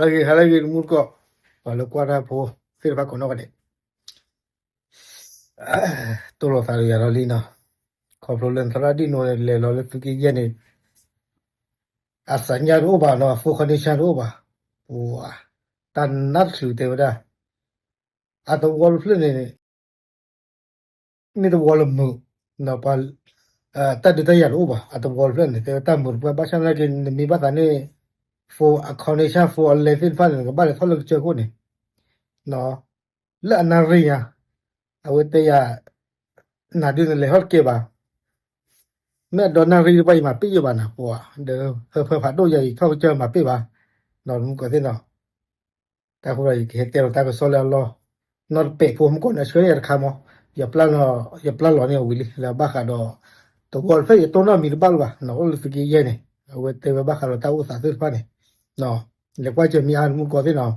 ဂ့ၤ ဟါလၢအဂ့ၤ တမူတကိး ပှၤလၢကွၢ်တၢ်ဖိသ့ၣ်တဖၣ်ကိးနီၢ်ဂၤဒဲး, တိၢ်လိာ်သးဒီးယၤလီၤလံနီၤ, ခီဖျိလၢသရၣ်ဒံၣ်နိန့ၣ် လဲၤလီၤလၢသုးက့ယဲၢ်န့ၣ် အသးညါတအိၣ်ဘၣ်နီၤ, full condition တအိၣ်ဘၣ်, ပှၤ တၢ်နါတချုးတဲဝဲဒၣ် အသဝီတဖျၢၣ်န့ၣ် မ့ၢ်သဝီလၢမုာ်, ပှၤ တၢ်ဒုးတၢ်ယၤတအိၣ်ဘၣ်, အသဝီတဖျၢၣ်န့ၣ် တဲဝဲတၢ်မုာ်တပှၢ်, ဘၣ်ဆၣ်သနာ်က့ နမ့ၢ်ဘၣ်သးန့ၣ် full condition full အလဲသ့ၣ်တဖၣ်န့ၣ် နကဘၣ်လဲၤထီၣ်လၢကစၢၢ်ခိၣ်န့ၣ် လၢအနၣ်ရံၣ်ညါ, အဝဲတဲယၤ နၤဒုးနလဲၤထီၣ်တကဲဘၣ်, မ့ၢ်အဒီနၣ်ရံၣ်တဖၣ်အံၤမၤပ့ၢ်ယဘၣ်နၤပှၤ, ဒီးဟၢဖၢဖးဒိၣ်ယၤအံၤထီၣ်ကစၢၢ်မၤပ့ၢ်ဘၣ်, ဒီးမူကီးသ့ၣ်နီၤ, တၢ်ဃိဒီးယကဟဲတဲလီၤတၢ်ကစီၣ်လၢအလီၢ်, နီတပဲာ်ဖိမူကီးန့ၣ် အဆှၢန့ၢ်ယၤတခါမး, ယပျၢ်လီၤန့ၢ်အဝံၤလံ လၢဘၣ်ဃးဒီး သဝီတဖျၢၣ် ယတိၢ်နီၣ်မံၤတဘၣ်လၢၤဘၣ်, အိၣ်လၢသုးက့ယဲၢ်န့ၣ် အဝဲတဲဝဲဘၣ်ဃးဒီးတၢ်အိၣ်သးသ့ၣ်တဖၣ်န့ၣ် လဲၤကွၢ်စၢၤမံၤအါ တမူတကိးသ့ၣ်နီၤ,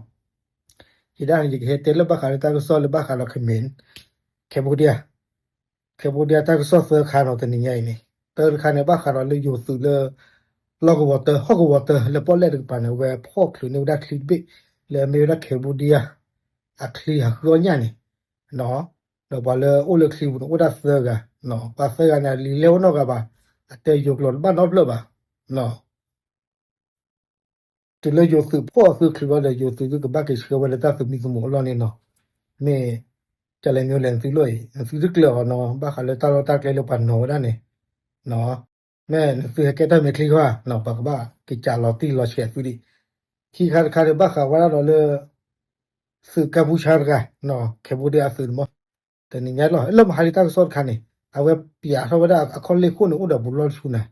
ယဒၣ်န့ၣ် ယကဟဲတဲလၢဘၣ်ဃးလၢတၢ်ကစီၣ်လၢဘၣ်ဃးဒီး Khmer, Cambodia, Cambodia တၢ်ကစီၣ်သၢခါနီၤ တနံၤညါအံၤန့ၣ်, တၢတခါန့ၣ် ဘၣ်ဃးဒီးလၢယိၤသုးလၢ လီၢ်ကဝီၤတၢ ဟီၣ်ကဝီၤတၢ လၢပီၣ်လဲၣ်တကပၤန့ၣ် အဝဲဖီၣ်ချုးန့ၢ်ဝဲဒၣ်ချံတဘ့ၣ် လၢအမ့ၢ်ဝဲဒၣ် Cambodia အချံဟးဃုအီၣ်ညၣ်န့ၣ် ဒီးပှၤလၢအိၣ်လၢချံပူၤန့ၣ် အိၣ်ဒၣ်သၢဂၤ, ပှၤသၢဂၤန့ၣ် အလံာ်လဲၢ်အိၣ်နီတဂၤဘၣ်, အတဲယိၤကျိာ်တဘၣ်နီတဖျၢၣ်ဘၣ်. တုၤလၢယိၤသုးဖီၣ်အသုချုးဘျီဒီး ယိၤသုးသုကဘၣ်က့ၤဆှၢဝဲလၢတၢ်သုးမံၤသုးမုာ်အလီၢ်န့ၣ်နီၤ, မ့ၢ် ကလဲၤမ့ၢ်လဲၤနသုးလိၣ်အံၤ နသုတကျၢၤအီၤနီၤ, ဘၣ်ဃးလၢတၢ်လီၢ်တၢ်ကျဲလၢပှၤနီၤဝဲဒၣ်န့ၣ် မ့ၢ်နသုဟဲကဲတၢ်မဲာ်ချံဃီဧါနီၤ, ပှၤကဘၣ်က့ၤကးလီၤတံၢ်လီၤဆဲးသုဒံး. ခံခါတခါန့ၣ် ဘၣ်ဃးဝဲဒၣ်ဒီးလၢ သုးကၢ်ပူၤဆါတဂၤ, Cambodia အသုးန့ၣ်မး, တနံၤညါလီၤ လၢမဟါလံတၢ်ကစီၣ်တခါန့ၣ် အဝဲပျးထီၣ်ဝဲဒၣ်အခီၣ်လ့ၢ်ခိၣ်န့ၣ် အိၣ်ဒီးပူၤလီၢ်တဆူန့ၣ်,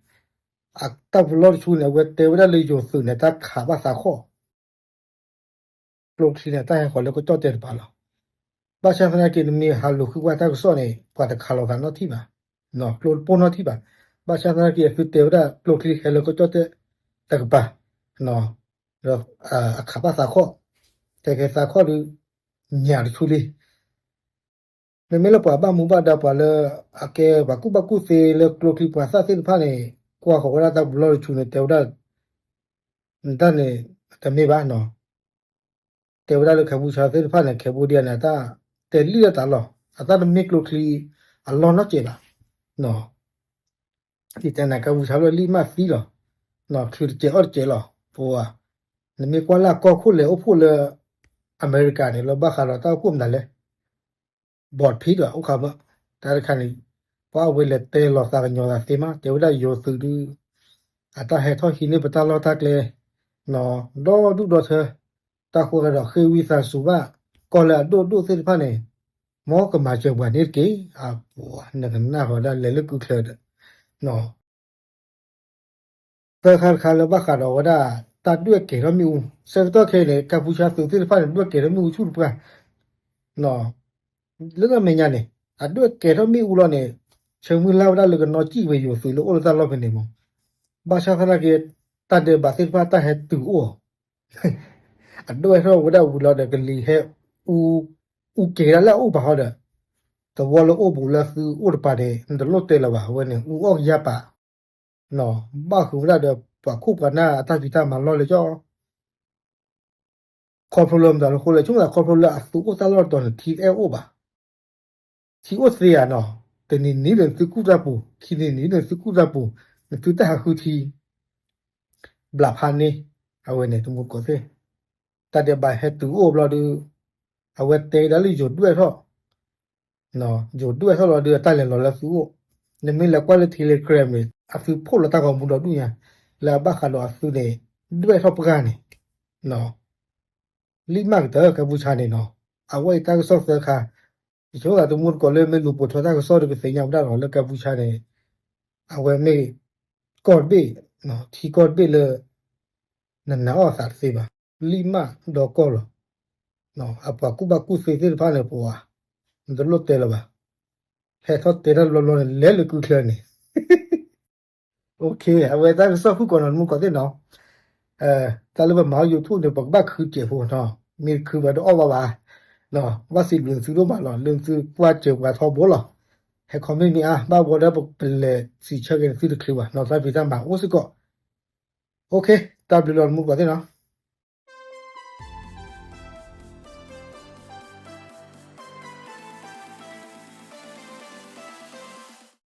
တၢ်ပူၤလီၢ်တဆူန့ၣ် အဝဲတဲဝဲဒၣ်လၢယိၤသုးန့ၣ် တၢ်ခးဘၣ်သးခီၣ် ကျိချံန့ၣ် တၢ်ဟဲဃီၤလၢကီၢ်ကၠီၣ်တဲာ်တပၤလီၤ. ဘၣ်ဆၣ်သနာ်က့ နမ့ၢ်ဟးလိာ်ဃုကွၢ်တၢ်ကစီၣ်န့ၣ် ပှၤတခးလိာ်သးနီတထံၣ်ဘၣ်, ကျိတပိၢ်နီတထံၣ်ဘၣ်. ဘၣ်ဆၣ်သနာ်က့ အသုတဲဝဲဒၣ်ကျိချံဟဲလၢကီၢ်ကၠီၣ်တဲာ်တကပၤ, ဒီးအခးဘၣ်သးခီၣ်, တဲကဲသးခီၣ်ဒုး ညၣ်တဆူလံ မ့မ့ၢ်လၢပှၤဘၣ်မူဘၣ်ဒါ ပှၤလၢအကဲပှၤကူၣ်ဘၣ်ကူၣ်သ့လၢကျိချံပှၤသၣ်သ့ၣ်တဖၣ်န့ၣ် ကွၢ်ဃီၤဝဲဒၣ်တၢ်ပူၤလီၢ်တဆူန့ၣ် တဲဝဲဒၣ် တၢ်န့ၣ် တမ့ၢ်ဘၣ်နီၤ, တဲဝဲဒၣ်လၢ ကၢ်ပူၤဆါသ့ၣ်တဖၣ်န့ၣ် Cambodia န့ၣ် အတၢ်တဲလံလၢတၢ်လီၢ်, အတၢ်တမ့ၢ်ကျိချံအလီၢ်နီတစဲးဘၣ်. ယတဲနၤ ကၢ်ပူၤဆါလၢလံာ်မးသံလီၤ, ချုးတစဲးအီၣ်တစဲးလီၤ, ပှၤ နမ့ၢ်ကွၢ်လၢအကီၢ်ခိၣ်လဲၤအိၣ်ဖှိၣ်လၢ အမဲရကၤန့ၣ် လၢဘၣ်ဃးဒီးတၢ်အိၣ်ဖှိၣ်မတၤလဲၣ် ဘီၣ်ဖံးဒီးအိၣ်ခါမး, တၢ်တခါန့ၣ် ပှၤအဝဲလဲၤတဲလီၤသးကညီၤသးသ့မး တဲဝဲဒၣ်ယိၤသုးဒုး အတၢ်ဟဲထီၣ်ဟံးန့ၢ်ပတၢ်လီၢ်တၢ်ကျဲ ဒီဒူၣ်ဒီထၢ တၢ်ဃိသတးဒီးဃ့ဝံသးစူၤဘၣ် ကီၢ်လၢအဒိၣ်ဒိၣ်သ့ၣ်တဖၣ်န့ၣ် မ်ကမၤစၢၤပှၤန့ၣ်တက့ၢ်. အပှၤ နကနၣ်ဃီဒၣ်လဲၤလၢကုချၢဒီး သၢခါတခါလၢဘၣ်ဃးဒီးဝဲဒၣ် တၢ်ဒွဲၣ်ကဲၤထီၣ်မ့ၣ်အူ ဆၢကတီၢ်ခဲအံၤန့ၣ် ကၢ်ပူၤဆါသုးသ့ၣ်တဖၣ်န့ၣ် ဒွဲၣ်ကဲၤထီၣ်မ့ၣ်အူဆူၣ်တပှၢ် လၢတၢ်မဲာ်ညါန့ၣ် အဒွဲၣ်ကဲၤထီၣ်မ့ၣ်အူလီၤန့ၣ် ဆၢမုၢ်လၢ်ဝဲဒၣ်လၢကနီၣ်စံၣ်ဝဲယိၤသုးလၢအိၣ်လၢတၢ်လီၢ်ဖဲန့ၣ်မး, ဘၣ်ဆၣ်သနာ်က့ တၢ်ဒဲးဘးသ့ၣ်တဖၣ်တၢ်ဟဲတုၤအိၣ် အဒွဲၣ်ထီၣ်ဝဲဒၣ်ဝံၤလီၤဒီးကလံၤဟဲအူ အူကဲၤဒၣ်လၢအအိၣ်ပာ်ဟီဒီး သဝီလၢအိၣ်ဘူးလၢသုအိၣ်တပၤန့ၣ် နတလိၣ်တဲလၢၤဘၣ် အဝဲန့ၣ် အူအီၣ်ကယၢ်ပာ် ဘၣ်ဃုာ်ဝဲဒၣ်ဒီးပှၤခိၣ်ပှၤနၢ်အတၢ်ဖံးတၢ်မၤလီၢ်လၢကၠီ ခီဖျိလၢမတၤလၢဃိလၢ ဆိကမိၣ်သးခီဖျိလၢအသုအိၣ်တၢ်လီၢ်တတီၤန့ၣ် ထံတအဲၣ်အိၣ်ဘၣ်, ထံအိၣ်သ့ဧါနီၤ, တနံၤနံၤဒီးနသုကူၣ်တၢ်ပူၤ, ခံနံၤနံၤဒီးနသုကူၣ်တၢ်ပူၤ, နသုတၢ်ဟးဃုထံ ဘျးဖးန့ၣ်, အဝဲန့ၣ်တမူတကိးသ့ၣ်, တၢ်ဒဲးဘးဟဲတုၤအိၣ်ဘျီဒီး အဝဲတဲဒၣ်လၢယိၤဒွဲၣ်ထီၣ် ယိၤဒွဲၣ်ထီၣ်လီၤဒီးအတၢ်လဲၤလီၤလၢသုအိၣ်, နမ့ၢ်လဲၤကွၢ်လၢ Telegram န့ၣ် အသုဖီၣ်လီၤတၢ်ဂီၤမူဒီဒူၣ်ညါ, လၢအဘၣ်ဃးဒီးအသုန့ၣ် ဒွဲၣ်ထီၣ်ပှၢ်န့ၣ် လံၣ်မးကတၢၢ် ကၢ်ပူၤဆါန့ၣ်နီၤ, အဝဲအံၤတၢ်ကစီၣ်သၢခါ, ယဆိကမိၣ်သးတမူတကိးလၢမ့ၢ်လူၤပိာ်ထွဲတၢ်ကစီၣ်ဒီးကသ့ၣ်ညါဝဲဒၣ်လီၤ လၢကၢ်ပူၤဆါန့ၣ်, အဝဲမ့ၢ်ကီၢ်တဘ့ၣ်, ထံကီၢ်တဘ့ၣ်လၢ နနာ်အီၤသးတသ့ဘၣ်, လံၣ်မးဒီကီၢ်လီၤ, အပှၤကူၣ်ဘၣ်ကူၣ်သ့သ့ၣ်တဖၣ်န့ၣ်ပှၤ, နတလိၣ်တဲလၢၤဘၣ်, ဟဲထီၣ်တဲတၢ်တဘျီဘျီန့ၣ် လဲၤလၢကုချၢန့ၣ် အဝဲတၢ်ကစီၣ်ဖုၣ်ကိးနီၤ တမူတကိးသ့ၣ်နီၤ, တၢ်လၢပမၤအီၣ် YouTube န့ၣ် ပကဘၣ်ခုစဲးဖိနီၤ, မ့ၢ်တခုဘၣ်တအီၣ်ဘၣ်ဘၣ်, ဘၣ်စံးဘျုးသုဒိၣ်မးလီၤ လၢသုကွၢ်စၢၤပှၤထီဘိလီၤ, ဟဲ comment မ့ၢ်အါ ဘၣ်ဝဲဒီးပလဲၤစံးဆၢက့ၤနသုတချုးဘၣ်နီၤ, တၢ်ဖံးတၢ်မၤအိၣ်စ့ၢ်ကီး, တၢ်ဘျုးလီၤ တမူတကိးသ့ၣ်နီၤ.